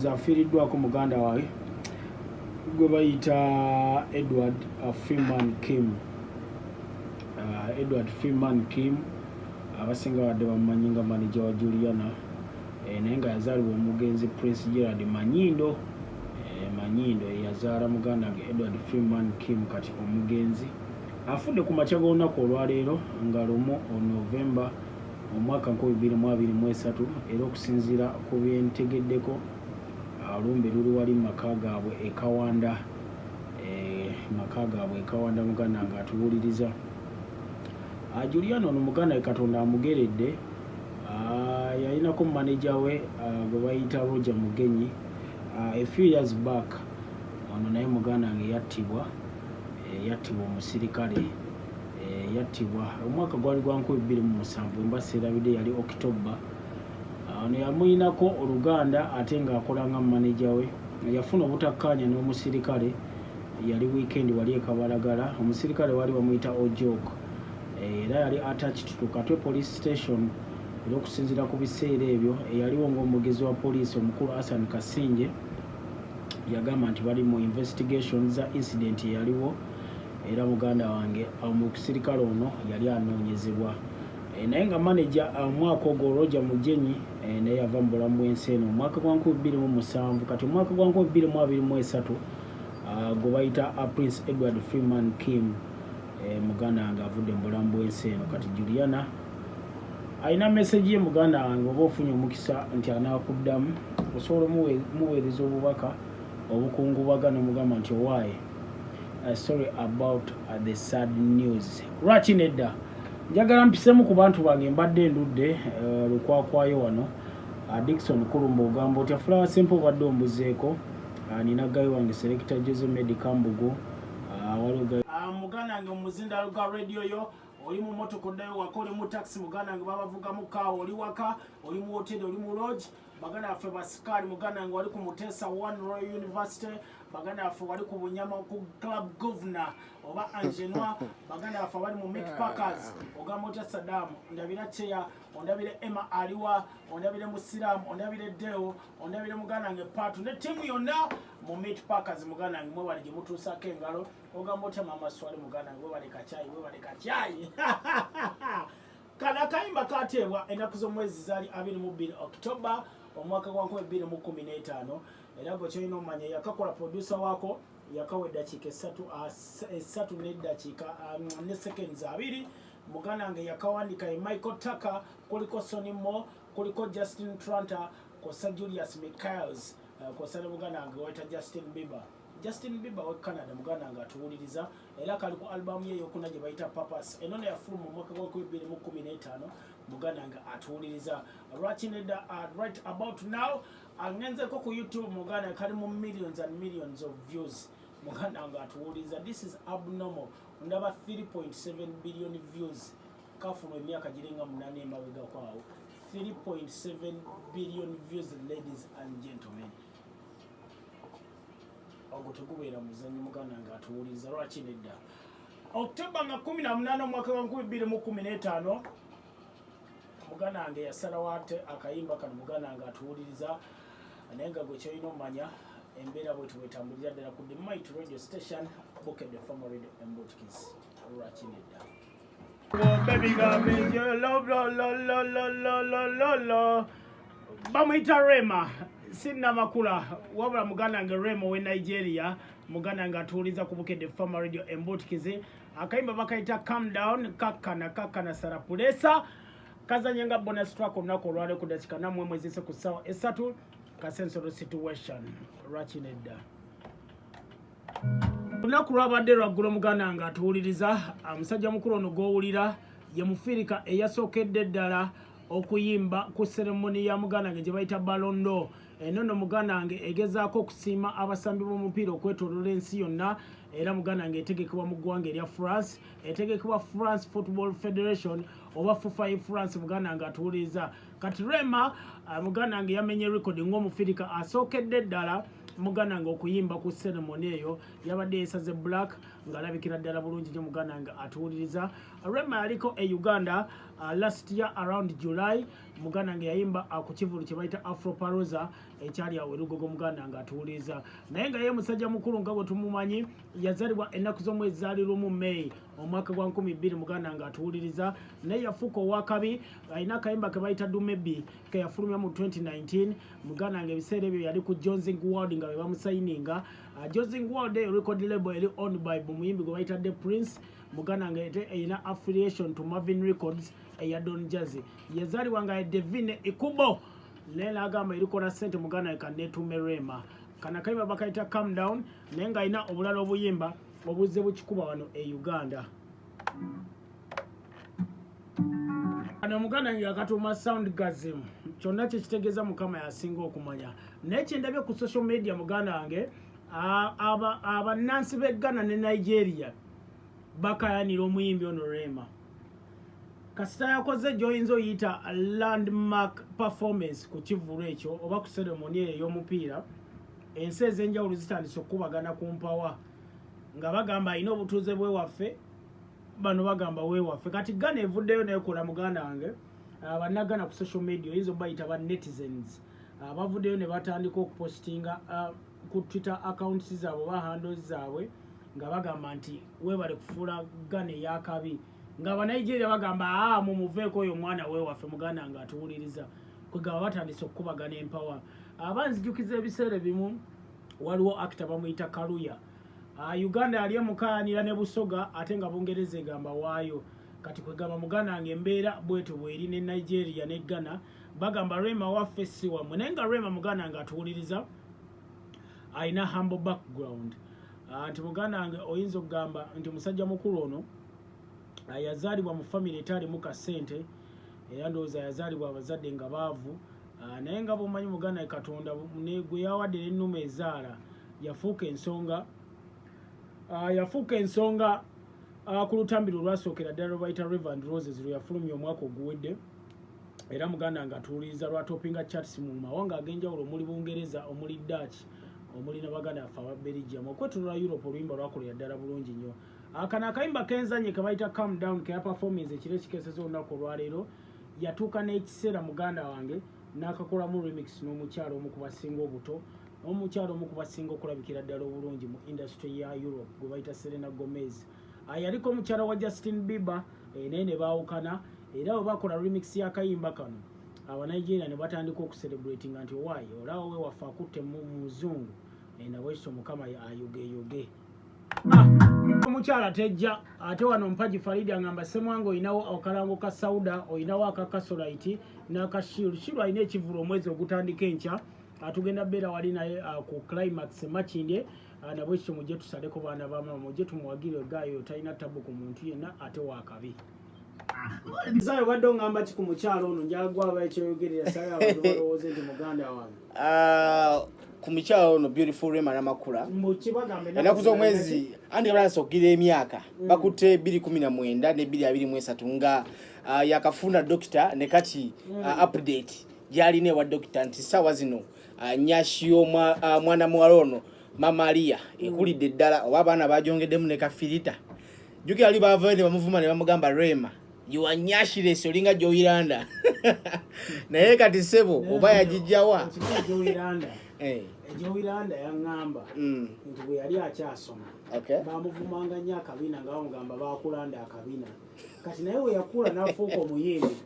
Afiiriddwako muganda wawe gwe bayita Edward Freeman Kim. Edward Freeman Kim abasinga badde bamumanyi nga maneja wa Juliana, naye nga yazaalibwa omugenzi Prince Gerard Manyindo. Manyindo yazaala muganda wange Edward Freeman Kim. Kati omugenzi afudde ku makya g'olunaku olwaleero nga 1 Novemba omwaka 2023, era okusinziira ku byentegeddeko, olumbe luli wali mu maka gaabwe e Kawanda, maka gaabwe e Kawanda. Muganda nga atuwuliriza, Juliana ono muganda we Katonda amugeredde. Yalinako manager we gwe bayita Roger Mugenyi. A few years back ono naye muganda wange yattibwa, yattibwa omusirikale. Yattibwa omwaka gwali gwa 2007, mba seerabidde, yali October. Ono yamuyinako oluganda ate ng'akola nga manager we. Yafuna obutakkaanya n'omusirikale, yali weekend wali e Kabalagala. Omusirikale wali bamuyita Ojok, era yali attached to Katwe Police Station. Era okusinziira ku biseera ebyo, eyaliwo ng'omwogezi wa poliisi omukulu Asan Kasinje yagamba nti bali mu investigation za incident eyaliwo, era muganda wange omusirikale ono yali anoonyezebwa. Naye nga manager omwaka ogwo Roger Mugenyi naye yava mu bulamu bw'ensi eno omwaka gwa 2007. Kati omwaka gwa 2023 gwe bayita Prince Edward Freeman Kim, muganda wange avudde mu bulamu bw'ensi eno. Kati Juliana alina message ye. Muganda wange, oba ofunye omukisa nti anaakuddamu, osobola omuweereza obubaka obukungubaga n'omugamba nti, "Owaaye, sorry about the sad news." Lwaki nedda? Njagala mpisemu ku bantu bange, mbadde ndudde lukwakwayo wano. Dickson Kulumba, ogamba otya? Flower Sempe, obadde ombuzeeko. Nina guy wange selector Jose Medi Kambugu. Waliwo muganda wange omuzindalo gwa radio yo. Oli mu motoka oddayo waka, oli mu taxi, muganda wange babavugamu kaawa, oli waka, oli mu hoteri, oli mu lodge. Baganda baffe basikaali, muganda wange wali ku Muteesa One Royal University, baganda baffe wali ku Bunyama ku Club Governor oba Angenoi, baganda baffe abali mu Meat Packers, ogamba otya? Sadamu ndabira, Cheya ondabire, Emma aliwa, ondabire Musiraamu, ondabire Deo, ondabire muganda wange Patu ne ttiimu yonna mu Meat Packers. Muganda wange, mwebale gye mutuusako engalo. Ogamba otya mama Swale? Muganda wange, webale kacyayi, webale kacyayi. Kano akayimba kateebwa ennaku z'omwezi zaali 22 October omwaka gwa 2015, era gwe kyolina omanya yakakola producer waako yakawa eddakiika 3, 3 n'eddakiika ne seconds 20. Muganda wange yakawandika ye Michael Tucker, kuliko Sonny Mo, kuliko Justin Tranter, kwossa Julius Michaels, kwossa ne muganda wange wayita Justin Bieber, Justin Bieber we Canada. Muganda wange atuwuliriza, era kali ku albamu ye eyokuna gye bayita Purpose. Eno yafuluma omwaka gwa 2015. Muganda wange atuwuliriza, lwaki nedda? Right about now angenzeko ku YouTube, muganda kali mu millions and millions of views. Muganda wange atuwuliriza, this is abnormal. Ndaba 3.7 billion views. Kafuluma emyaka giringa 8 emabegako awo. 3.7 billion views, ladies and gentlemen, ogwo tegubeera muzanyo. Muganda nga atuwuliriza, lwaki nedda? October nga 18 omwaka gwa 2015, muganda wange yasalawo ate akayimba kano. Muganda wange atuwuliriza, naye nga gwe kyolina omanya embeera bwetu bwetambulira ddala ku the Might Radio Station, Bukedde Fama Radio Embutikis. Lwaki nedda? Baby girl, lo lo lo lo lo lo lo lo lo. Bamuyita Rema, sinnamakula wabula muganda wange Rema owe Nigeria. Muganda wange atuwuliza ku Bukedde Fama Radio Embutikizi, akayimba bakayita "Calm Down". Kakkana kakkana sarapulesa kazanye nga bonus track olunaku olwaleero ku dakika nammwe mwezise ku ssaawa 3, kasensoro situation. Lwaki nedda? Olunaku lwabadde lwaggulo. Muganda nga atuwuliriza, omusajja mukulu ono gw'owulira ye mufirika eyasookedde ddala okuyimba ku ceremony ya muganda wange gye bayita Ballon d'Or. Eno nno muganda wange egezaako okusiima abasambi b'omupiira okwetooloola ensi yonna, era muganda wange etegekebwa mu ggwanga erya France, etegekebwa France Football Federation oba FUFA France. Muganda wange atuwuliriza, kati Rema, muganda wange yamenye record ng'omufirika asookedde ddala muganda wange okuyimba ku ceremony eyo. Yabadde yesaze black ng'alabikira ddala bulungi nnyo. Muganda wange atuwuliriza, Rema yaliko e Uganda last year around July. Muganda nga yayimba ku kivulu kye bayita Afroparosa ekyali awo erugogo. Muganda nga atuwuliriza, naye nga ye musajja mukulu nga bwe tumumanyi. Yazalibwa ennaku z'omwezi zaali 1 May omwaka gwa 2000. Muganda nga atuwuliriza, naye yafuuka owakabi. Alina akayimba ke bayita Dumebi ke yafulumya mu 2019. Muganda nga ebiseera ebyo yali ku Jonzing World nga be bamusayininga. Jonzing World eyo record label eri owned by muyimbi gwe bayita The Prince. Muganda nga ete erina affiliation to Marvin Records eya Don Jazzy. Yazaalibwa nga ye Devine Ikubo, naye n'agamba erikola ssente, muganda we kaneetuume Rema. Kana kayimba bakayita Calm Down, naye ng'alina obulala obuyimba obuzze bukikuba wano e Uganda. Kano omuganda nge yakatuuma Sound Gazim, kyonna kyekitegeeza Mukama yasinga okumanya. Naye kyendabye ku social media, muganda wange, abannansi b'e Ghana ne Nigeria bakayanira omuyimbi ono Rema. Kasita yakoze gyoyinza oyita landmark performance ku kivvulu ekyo oba ku ceremony eyo ey'omupiira, ensi ez'enjawulo zitandise okukubagana ku mpawa nga bagamba alina obutuuze bwewaffe, bano bagamba weewaffe. Kati Ghana evuddeyo nekola, muganda wange, bannagana ku social media, oyinza obayita ba netizens, bavuddeyo ne batandika okupostinga ku Twitter accounts zaabwe oba handles zaabwe nga bagamba nti weebale kufuula Ghana eyakabi, nga Abanigeria bagamba aa mumuveeko oyo omwana weewaffe. Muganda nga atuwuliriza, kwegaba batandise okukubagana empawa. Aba nzijukiza ebiseera ebimu waliwo actor bamuyita Kaluya. Uganda yali emukayanira ne Busoga, ate nga Bungereza egamba waayo. Kati kwegamba, muganda wange, embeera bwetyo bweri ne Nigeria ne Ghana, bagamba Rema waffe si wammwe. Naye nga Rema, muganda wange atuwuliriza, alina humble background. Nti muganda wange oyinza okugamba nti musajja mukulu ono yazaalibwa mu famire etaalimu kasente, era ndowooza yazaalibwa abazadde nga baavu. Naye nga bwomanyi, muganda we, Katonda gwe yawadde n'ennume ezaala, yafuuka ensonga ku lutambi lwe lwasookera ddala lwe bayita River and Roses lwe yafulumya omwaka oguwedde. Era muganda nga atuwuliriza, lwatopinga charts mu mawanga ag'enjawulo omuli Bungereza, omuli Dutch, omuli nabaganda baffe aba Belgium, okwetolola Europe. Oluyimba lwakolera ddala bulungi nnyo. Kano akayimba kenzanye ke bayita Calm Down ke yaperformance ekiro ekikeeseza olunaku olwaleero, yatuuka n'ekiseera, muganda wange, n'akakolamu remix n'omukyalo omu ku basinga obuto, omukyalo omu ku basinga okulabikira ddala obulungi mu industry ya Europe gwe bayita Selena Gomez. Yaliko omukyala wa Justin Bieber, naye ne baawukana. Era bwe bakola remix y'akayimba kano, Abanigeria ne batandika okucelebratinga nti owaayi olaba we waffe akutte mu muzungu. Nabwekityo Mukama ayogeyoge. Omukyala tejja ate wano Mpagi Faridi angamba, Semwanga, olinawo akalango ka Sauda, olinawo aka Kasolaiti n'akashiru. Shiru alina ekivulu omwezi ogutandika enkya, atugenda beera wali naye ku Climax Makindye. Nabwekityo mujje tusaleko baana bamama, mujje tumuwagire gayo, talina tabu ku muntu yenna ate wakabi. Zayo obadde oŋŋamba ki ku mukyalo ono? Njala gwaba ekyoyogerera saga abantu balowooze nti muganda wange. Ku mukyalo ono beautiful Rema Namakula, Mbukibagambe. Ennaku z'omwezi andi balasa okugira emyaka bakutte 219 ne 223 nga yakafuna dokita ne kati update gyalina ewa dokita nti saawa zino nyashi y'omwana muwala ono Mama Alia ekulidde ddala, oba abaana bajongeddemu ne kafirita. Jjukira ali baavayo ne bamuvuma ne bamugamba, "Rema, you are nyashiless, olinga Joyiranda." Naye kati ssebo oba yagijjawa? Joyiranda. Eh. Joyiranda yaŋŋamba nti bwe yali akyasoma bamuvumanga nnyo akabina, nga bamugamba bakulanda akabina. Kati naye we yakula n'afuuka omuyimbi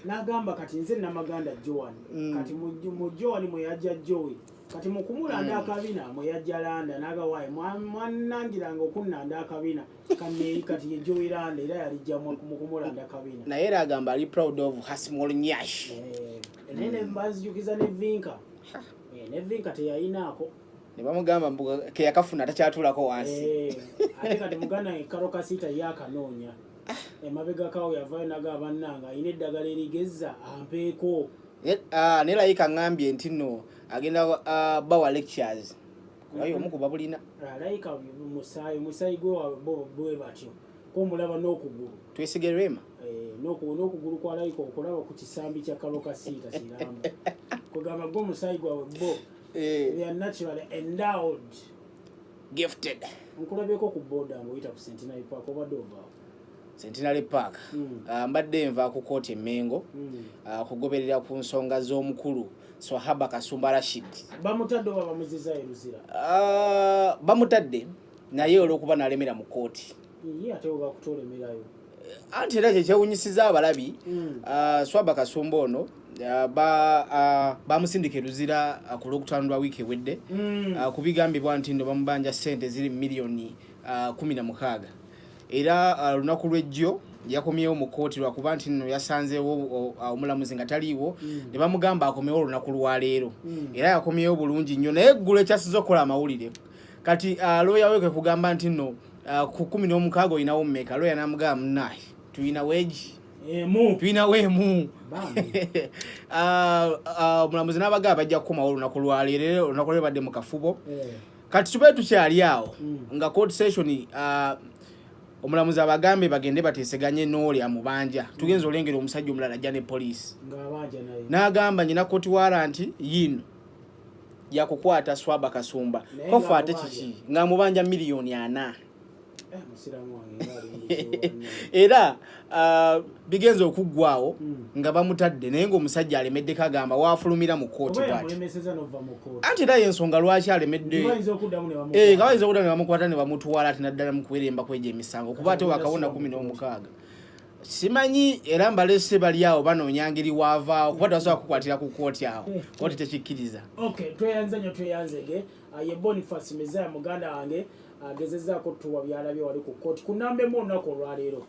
n'agamba, "Kati nze Namaganda Joan." Kati mu Joan mwe yajja Joey, kati mu kumulanda akabina mwe yajja landa, n'agawaayi mwanangiranga okunnanda akabina kaneeyi. Kati ye Joey Landa, era yalijja mu kumulanda kabina. Naye era agamba ali proud of her small nyash. Eh, naye ne banzijukiza ne Vinka. Ne Vinka teyayinaako. Ne bamugamba mbu ke yakafuna takyatuulako wansi. Eh, ate kati muganda wange Karo Kasita ye akanoonya. Emabegakawo yavayo naga bannange alina eddagala erigezza, ampeeko. Naye layika ŋŋambye nti nno agenda bawa lectures kubayo omu kuba bulina. Alayika musaayi gwe bo bwe batyo komulaba n'okugulu. Twesige Rema. Eh, n'okugulu kwa layika okulaba ku kisambi kya Karo Kasiita kiramba, kwegamba gwe omusaayi gwabwe bo they are naturally endowed. Gifted. Nkulabyeko ku boda ng'oyita ku Centenary Park, obadde ovaawo? Centenary Park. Mbadde nva ku kooti e Mengo kugoberera ku nsonga z'omukulu Swahaba Kasumba Rashid. Bamutadde oba bamuziza e Luzira? Bamutadde naye olw'okuba n'alemera mu kooti. Ye ate bwe bakutolemerayo. Anti era kyekyewunyisiza abalabi. Swaba Kasumba ono bamusindika e Luzira ku Lwokutaano lwa wiiki ewedde ku bigambibwa nti nno bamubanja ssente ziri miliyoni 16. Era olunaku lw'ejjo yakomyewo mu kkooti lwakuba nti nno yasanzeewo omulamuzi nga taliiwo, ne bamugamba akomewo olunaku lwaleero. Era yakomyewo bulungi nnyo, naye eggulo ekyasize okukola amawulire kati looya we kwe kugamba nti nno ku 16 olinawo mmeka? Looya n'amugamba, munaaye, tulina weegi emu, tulinawo emu. Bambi. Omulamuzi n'abagamba bajja kukomawo olunaku lwaleero, era olunaku lwaleero badde mu kafubo. Kati tube tukyali awo nga court session, omulamuzi abagambe bagende bateeseganye n'oli amubanja, tugenza olengera omusajja omulala ajja ne poliisi ng'abanja naye n'agamba nyina court warrant yiino yakukwata Swaba Kasumba. Naye kofa ate ng'amubanja. Kiki ng'amubanja miliyoni 40. Eh, musiraamu wange ng'ali mu buzibu bwanne. Era bigenza okuggwawo nga bamutadde, naye ng'omusajja alemeddeko, agamba waafulumira mu kooti Oba bw'ati. yamulemeseza n'ova mu kooti. Anti era yensonga lwaki alemedde. Bayinza okuddamu ne Eh, bamukwata. nga bayinza okudda ne bamukwata ne bamutwala ate naddala mu kuweremba kwegyo emisango, kuba ate Kati wakawona agenda 16 simanyi. Era mbalese bali awo banoonya ngeri waavaawo, kuba tebasobola kukwatira ku kooti awo, kooti tekikkiriza. Okay, tweyanze nnyo, tweyanzege. Ye Boniface Mezaya muganda wange agezezzaako tuwa byalabye wali ku kooti ku namba emu olunaku olwaleero.